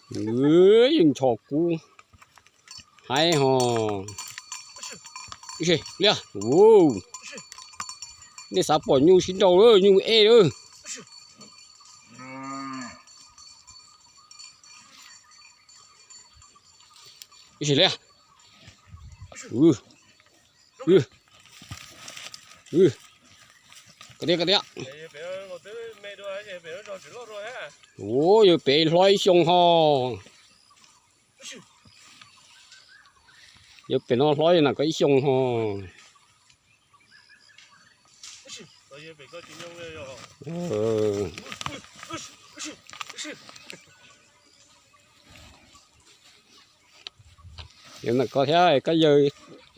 Yeej nchos kub haib ho. Ua li, nej xav pom nyuj sib nrau lawm, nyuj ej lawm. Ua li, koj tias, koj tias. Ua, yog pem hlob ib xyoos ho. Yog pem no hlob na koj ib xyoos ho. Yog ntawm koj thiab koj yawg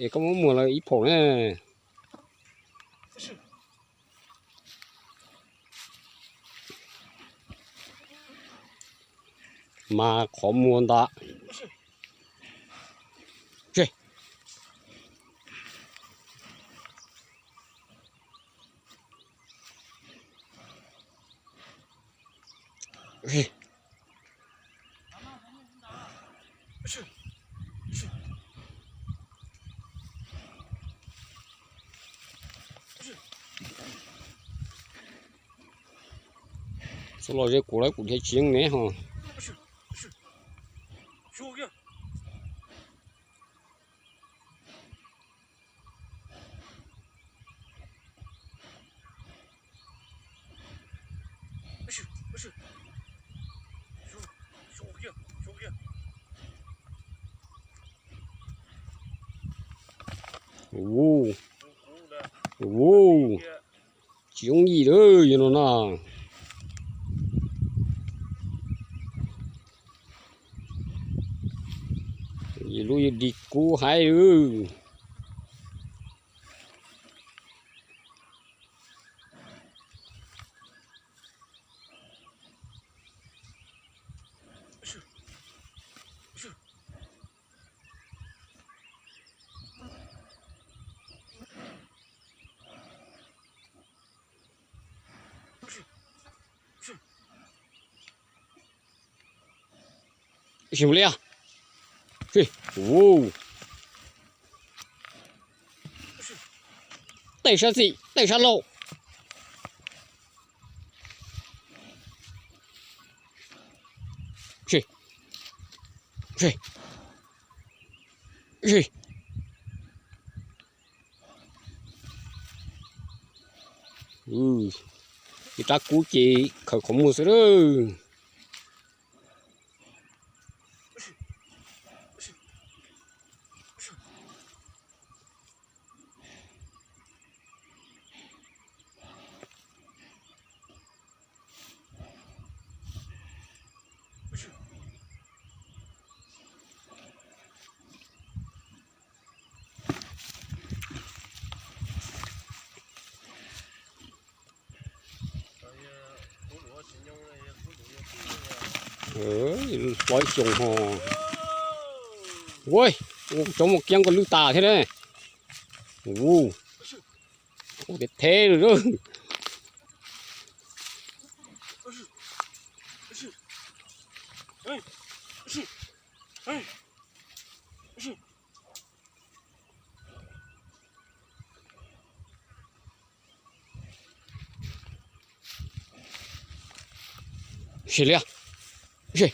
es koj muab muag lawv ib phaum na. Mas qhov muag ntag. Txhob los ze kuv lawm, kuv dhia tsis yeej neb ho. Tsis yooj yim lawm yog no na. Lub yog dig kub haib lawm. Sim li, tej sab txim tej sab laug. Ib rab kub ces khaws qhov muag xwb lawm. Plaub xyoo ho. Ua, cov muaj kiab koj lwj tas thiab ne. Ua, ua, thiab thiab lawm. Sim li, sim.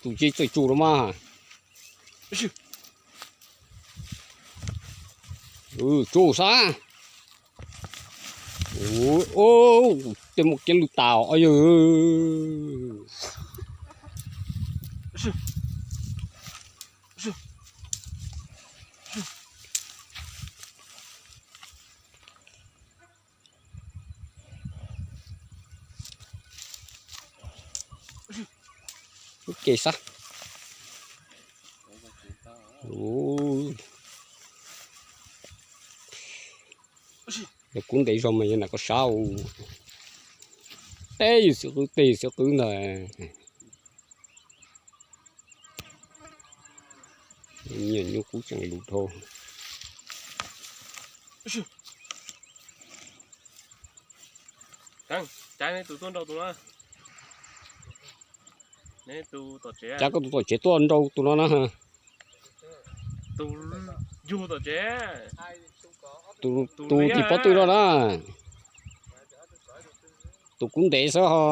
Tus ci txawm tsus rau mas. Tsus sab. Tej muaj kiab lwj tas os. ke sab. Yog kub ntev zog mas yog nam koj sab. Tej yus xwb qwb, tej yus xwb qwb ntag. Nyiam nyuj kub tseem lus dhau. Cav, neb tus tuaj nrau tus no. Neb tus tom tsev. Cav, koj tus tom tsev tuaj nrau tus no na. Tus yug tom tsev. Tus tim pob tw no na. Tus kub ntev xwb ho.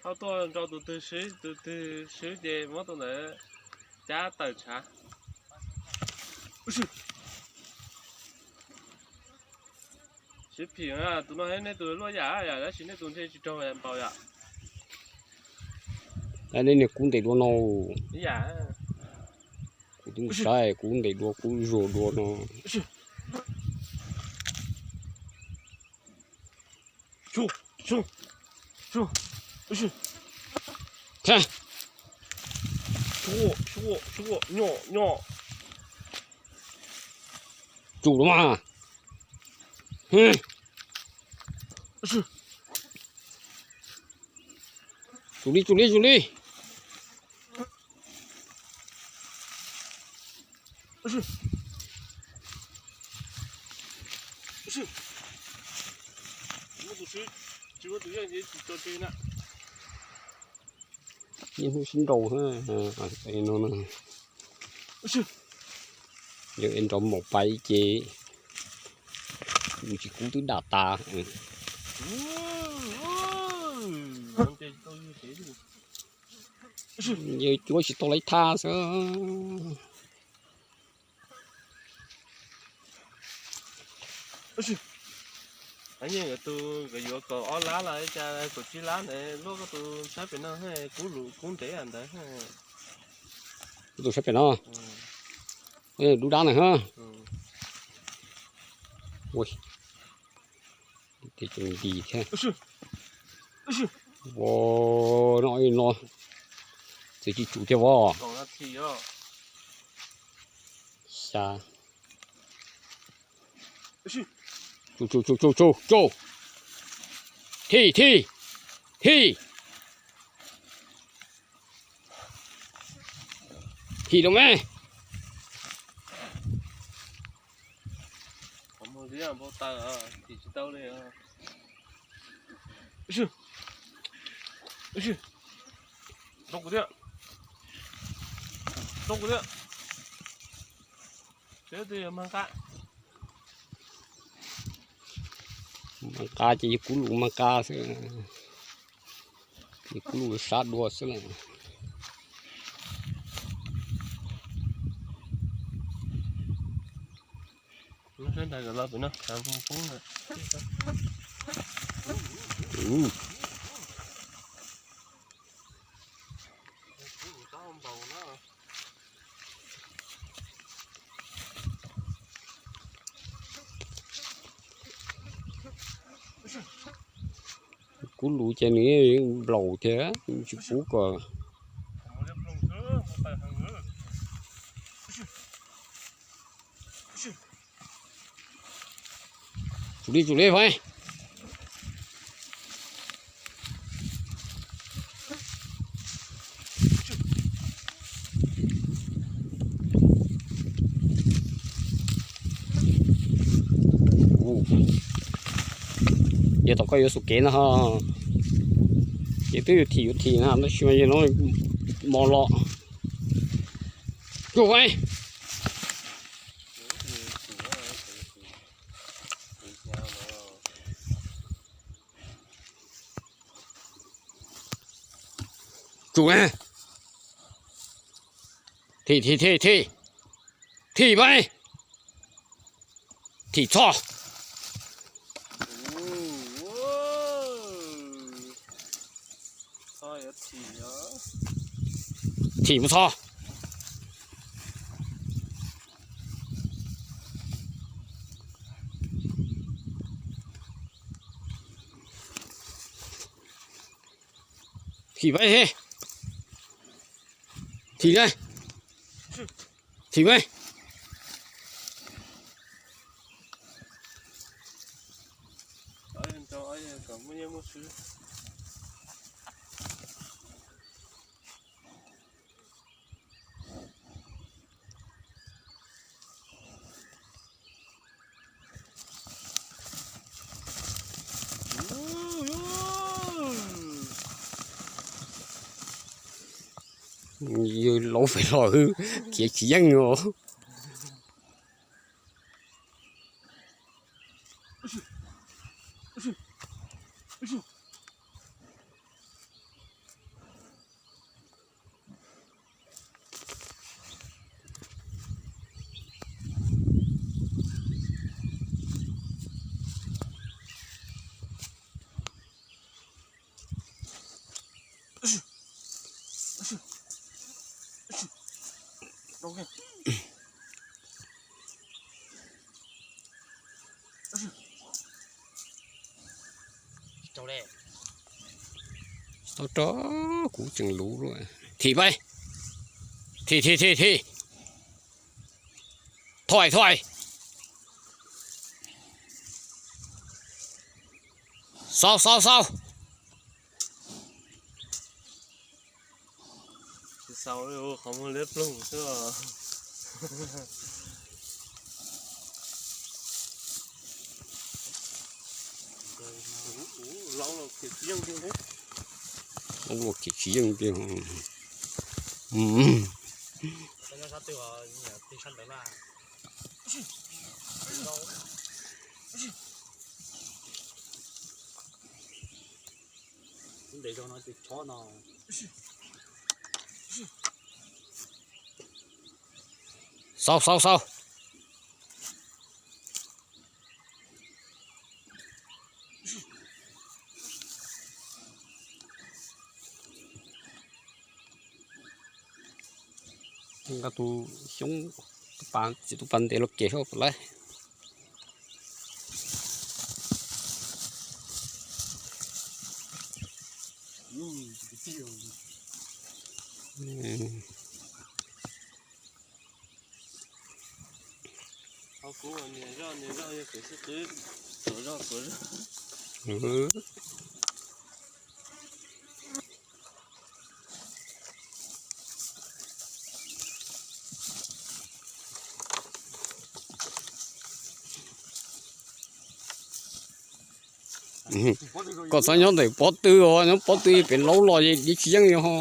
Thauj tuaj nrau tus twg swb, tus twg swb ces muab tus ntawd cab tawm tshav. Sib phim, tus no nej tus luaj yam yom, tab sis nej tus ntshe tsis raug npaum yom. Nej niag kub ntev dua no. Ib yam. Kuv twb saib kub ntev dua, kub zuag dua no. Tsum los mas. Tsum li, tsum li, tsum li. Niaj hnub sib nraus no, yog es nrov maum pais ces tsis kub twb dam tas. Yog cuab tsis tau lawv thaj xwb. Tus yuav kaum ob lab los cas kaum tsib lab ntawd luaj koj tus sab pem no, kub lus kub ntev ntawd. Koj tus sab pem no dub dab na ha. Ua, tej tseem nti thiab. Ua, no no, txawm tsis tsum thiab vov. Xya. Tsum, tsum, tsum, tsum, tsum, tsum. Thim, thim, thim. Thim los me. Rau kuv thiab. Rau kuv thiab. Seb twg yog mag nqa. Mag nqa ces yog kub lus mag nqa xwb. Yog kub lus sab dua xwb na. Saib ntag, los pem no, poob poob lawm. Kub lus ces nws nplaum thiab, tsis pub kom. Tsum li, tsum li, Faib. Yog tom koj yuav xub kev no ho, ces twb yuav thim yuav thim na, tab sis mas yog no mos los. Tsum Faib. Tsum ne. Thim, thim, thim, thim. Thim Faib. Thim Txhoj. Thim mus Txhoj. Thim peb, thim na, thim peb. Yawg laus pem los khiav tsis yeej os. Tau rau kuv tseem luv lawm. Thim peb. Thim, thim, thim, thim. Thoj, thoj. Xaus, xaus, xaus. Tsis xaus li, qhov muag liab ploog xwb os. Laub los khiav tsis yeej tiag. Laub los khiav tsis yeej tiag. Ntev zog no ces chob no. Xaus, xaus, xaus. Nqa tus xyoob, tus pas, txiv tus pas ntev los kev hauv lawm. Ho kuv nias zoj nias zoj yog kev sib qwb, tuav zog tuav zog. Koj txhob nyob ntawm pob tw os, nyob pob tw pem laub los yeej tsis yeej li ho.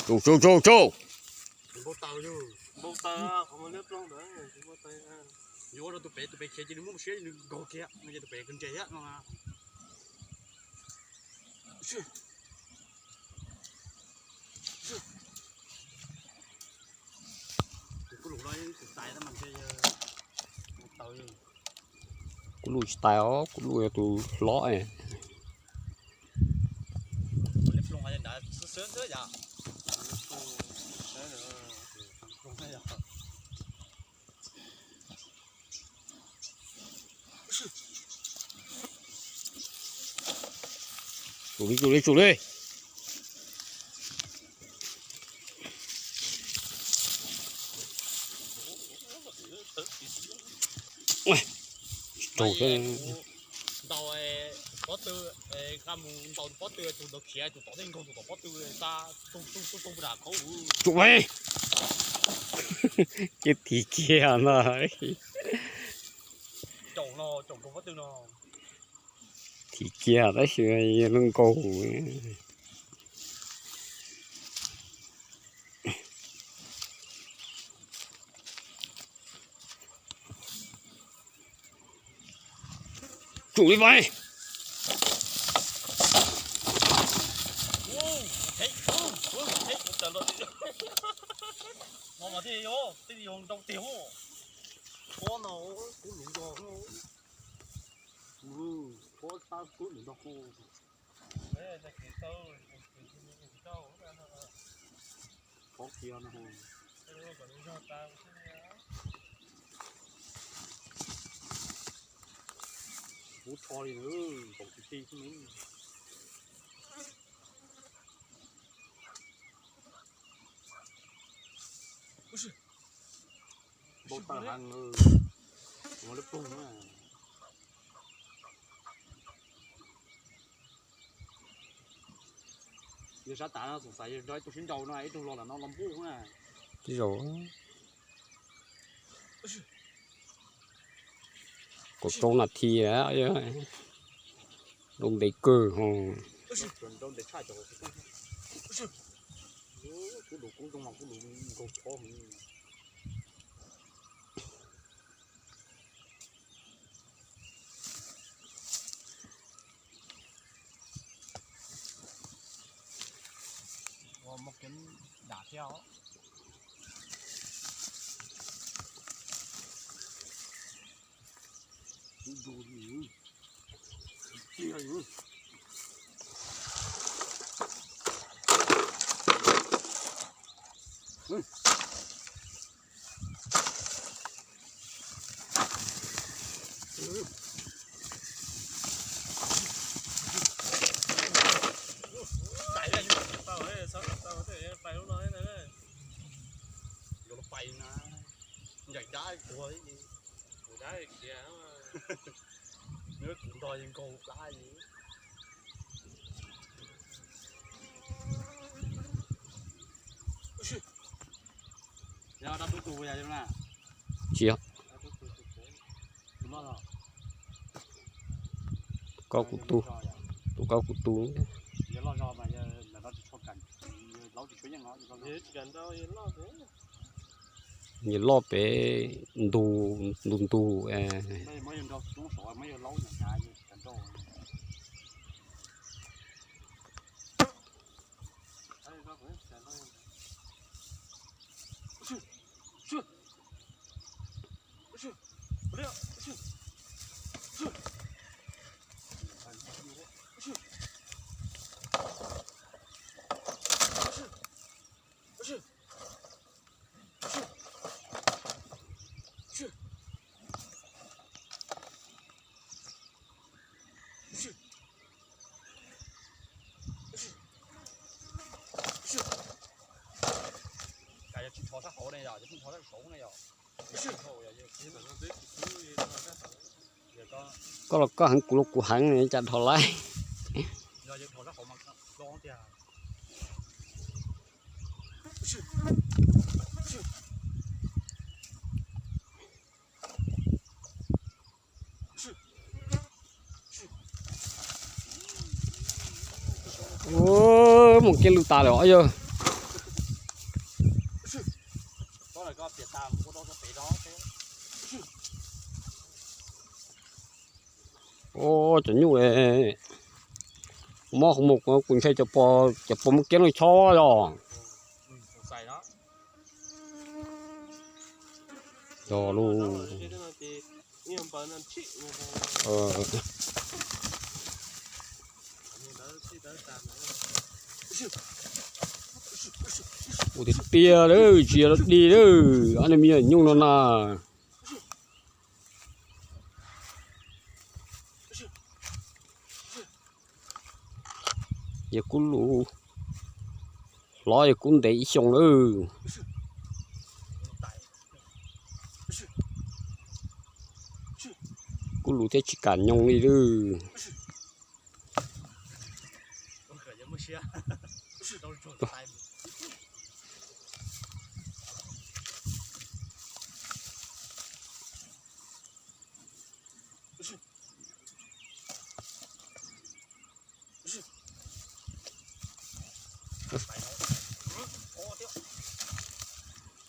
Tsu, tsu, tsu, tsu. Npau taws, npau taws, qhov muag liab ploog ntawd, npau taws. Yuav rau tus pem, tus pem khiav ces nws muaj siab nws nkaug kiag no ces tus pem kawg ntse thiab no. Kuv lus no tus tais tab mas ntshe yog taws. Kuv lus tsis tais os, kuv lus yog tus hlob. Tsum li, tsum li, tsum li. Raug thiab. Ntaus pob tw, nqa mus ntaus pob tw, tus ntaus khiav tus tom tej nkaug tus tom pob tw, xa tug tug tug tug nram qhov. Tsum li. Ces thim kiag no. Caum no, caum nkaug pob tw no. Thim kiag tab sis yog lub nkaug. Tsum li vais. Kuv rho li nkaus ti ti xwb. Npau taws heev, ua lub pug na. Yog sab tas no xoom xaiv yog nrog ib tug sib nraus no ib tug los lam no los npuj na. Tib zaug kaum rau nas this lawm, nrau ntev kawg ho. Tsis, tus koj kuv tu, tus koj kuv tu. Nyias loj pem ntug ntug ntug. Koj los koj heev, kuv los kuv heev, cas dhos laib. Mus kiag lwj tas lawm os yawg. Cov nyuj, mob qhov muag kuv ntshai cov pos muab kiab lug chob yog. Yog lub. Ua tiag tiag lawm, tsis yog dig lawm, ob niag me nyuam nyuj no na. Yog kuv lus hlov yog kuv ntev ib xyoos lawm. Kuv lus thiaj tsis kam nyoos li lawm.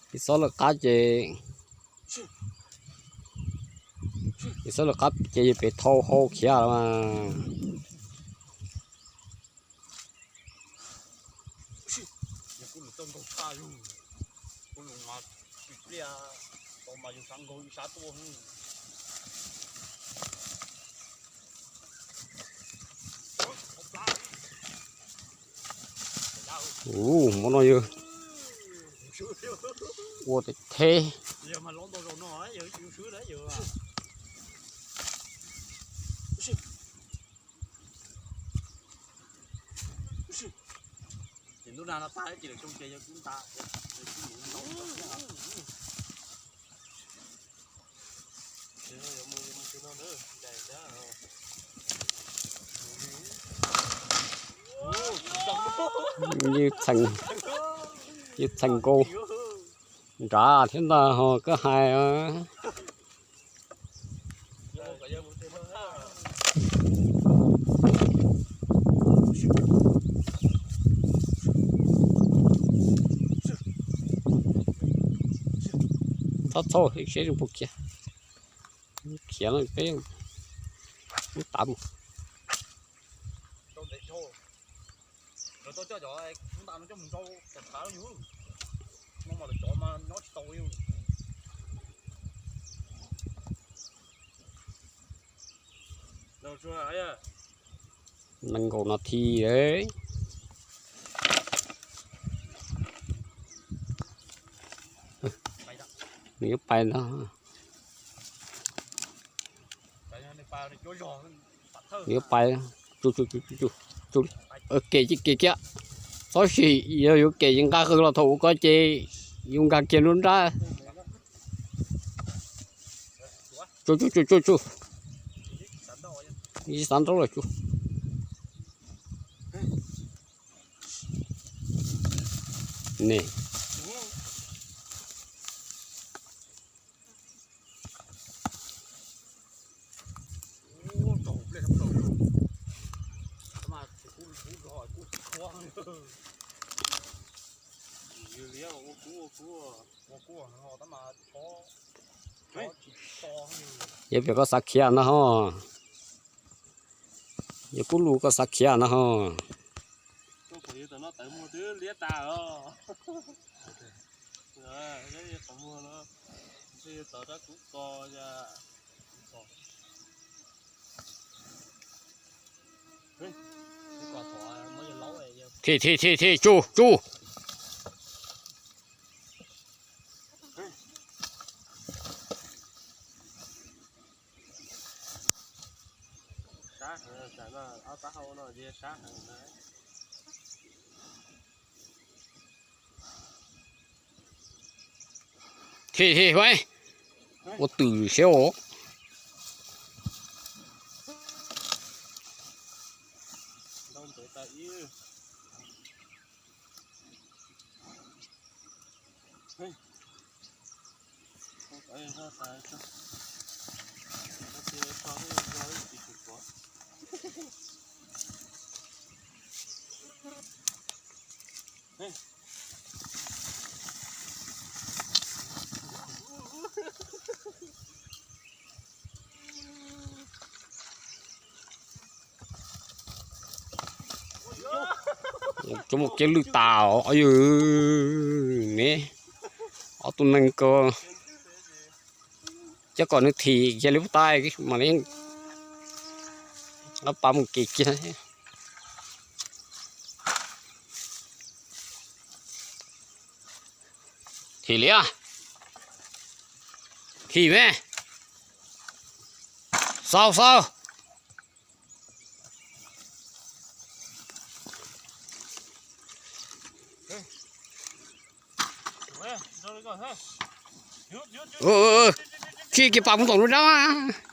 Tsis txhob lawv qab ces Xab lus qab ces yog pem thau hau khiav los mas. Ua no yog ua teb theb. Yus txheem nkaus nrad thiab ntag ho koj hais. Txhob txhauj, seb zoo puas khiav. Khiav no peb tav mus. Nees nkaum nas this lawm. Nws yuav pais ntag. Nws yuav pais. Kem kem kiag. Txhob sim, yog yuav kem ces nqa qws los thaum ub ko ces yus nkag kiag nruab nrab. Tsuj tsuj tsuj tsuj. Ib xav nraub lawm tsuj. Ne. Yog pem koj xav khiav no ho. Yog kub lus koj xav khiav no ho. Thim thim thim thim tsuj tsuj. Thim thim, ua twm siab os. Tsuas muaj kev lwj tas os, ne, ob tug neeg ko. Cov kom nws thim kiag li pub tais mam li pab mus kev kiag. Thim li, thim me, xaus xaus. Tsis kiag pab mus tom lub dab mas.